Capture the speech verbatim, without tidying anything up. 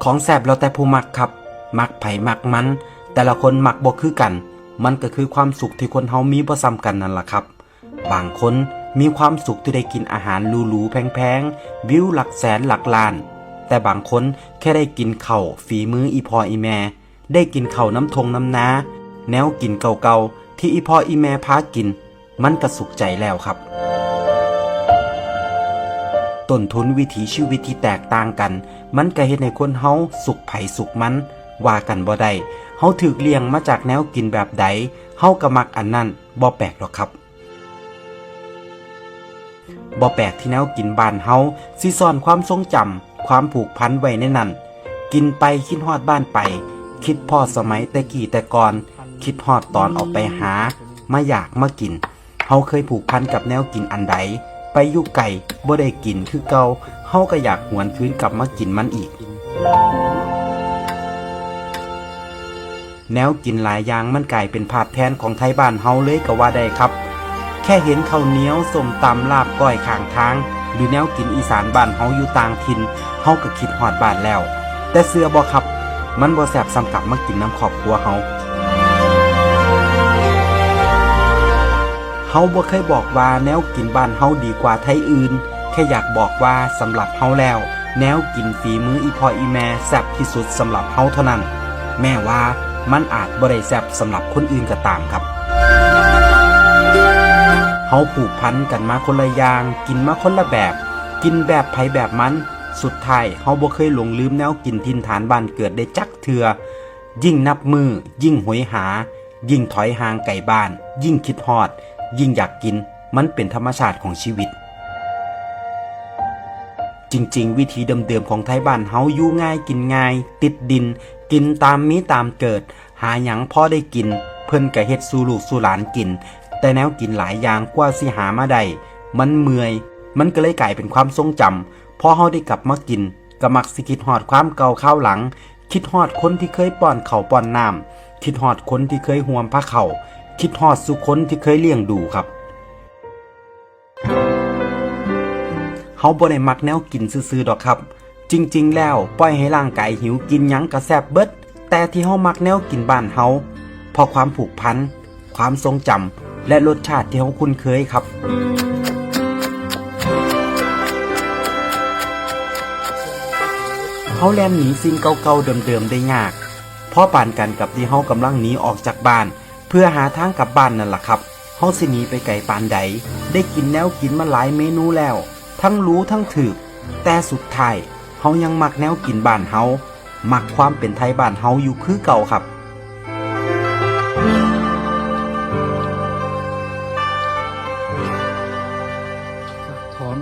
ของแซ่บแล้วแต่ผู้มักครับ มักไผมักมัน แต่ละคนมักบ่คือกัน มันก็คือความสุขที่คนเฮามีบ่ส่ำกันนั่นล่ะครับ บางคนมีความสุขที่ได้กินอาหารหรูๆแพงๆ วิวหลักแสนหลักล้าน แต่บางคนแค่ได้กินข้าวฝีมืออีพ่ออีแม่ ได้กินข้าวนำท่งนำนา แนวกินเก่าๆที่อีพ่ออีแม่พากิน มันก็สุขใจแล้วครับ ต้นทุนวิถีชีวิตที่แตกต่างกัน มันก็เฮ็ดให้คนเฮาสุขไผสุขมัน ว่ากันบ่ได้ เฮาถูกเลี้ยงมาจากแนวกินแบบใด เฮาก็มักอันนั้น บ่แปลกดอกครับ บ่แปลกที่แนวกินบ้านเฮาสิซ่อนความทรงจำ ความผูกพันไว้ในนั้น กินไปคิดฮอดบ้านไป คิดพ้อสมัยแต่กี้แต่ก่อน คิดฮอดตอนออกไปหา มาอยากมากิน เฮาเคยผูกพันกับแนวกินอันใด ไปอยู่ไกลบ่ได้กินคือเก่า เฮาก็อยากหวนคืนกลับมากินมันอีก แนวกินหลายอย่างมันกลายเป็นภาพแทนของไทบ้านเฮาเลยก็ว่าได้ครับ แค่เห็นข้าวเหนียว ส้มตำ ลาบก้อยข้างทาง หรือแนวกินอีสานบ้านเฮาอยู่ต่างถิ่น เฮาก็คิดฮอดบ้านแล้ว แต่เชื่อบ่ครับ มันบ่แซ่บส่ำกลับมากินนำครอบครัวเฮา เฮาบ่เคยบอกว่าแนวกินบ้านเฮาดีกว่าไทอื่น แค่อยากบอกว่าสำหรับเฮาแล้ว แนวกินฝีมืออีพ่ออีแม่แซ่บที่สุดสำหรับเฮาเท่านั้น แม้ว่ามันอาจบ่ได้แซ่บสำหรับคนอื่นก็ตามครับ เฮาผูกพันกันมาคนละอย่าง กินมาคนละแบบ กินแบบไผแบบมัน สุดท้ายเฮาบ่เคยหลงลืมแนวกินถิ่นฐานบ้านเกิดได้จักเทื่อ ยิ่งนับมื้อ ยิ่งโหยหา ยิ่งถอยห่างไกลบ้าน ยิ่งคิดฮอด ยิ่งอยากกิน มันเป็นธรรมชาติของชีวิต จริงๆ วิถีเดิมๆของไทบ้านเฮาอยู่ง่ายกินง่าย ติดดิน กินตามมีตามเกิด หาหยังพอได้กิน เพิ่นก็เฮ็ดสู่ลูกสู่หลานกิน แต่แนวกินหลายอย่างกว่าสิหามาได้ มันเมื่อย มันก็เลยกลายเป็นความทรงจำ พอเฮาได้กลับมากิน ก็มักสิคิดฮอดความเก่าคราวหลัง คิดฮอดคนที่เคยป้อนข้าวป้อนน้ำ คิดฮอดคนที่เคยห่วมพาข้าว คิดฮอดซุคนที่เคยเลี้ยงดูครับ เฮาบ่ได้มักแนวกินซื่อๆดอกครับ จริงๆแล้วปล่อยให้ร่างกายหิวกินหยังก็แซ่บเบิด แต่ที่เฮามักแนวกินบ้านเฮา เพราะความผูกพัน ความทรงจำ และรสชาติที่เฮาคุ้นเคยครับ เฮาแล่นหนีสิ่งเก่าๆเดิมๆได้ยาก พอปานกันกับที่เฮากำลังหนีออกจากบ้าน เพื่อหาทางกลับบ้านนั่นล่ะครับ เฮาสิหนีไปไกลปานใด ได้กินแนวกินมาหลายเมนูแล้ว ทั้งหรูทั้งถูก แต่สุดท้ายเฮายังมักแนวกินบ้านเฮา มักความเป็นไทบ้านเฮาอยู่คือเก่าครับ พร้อม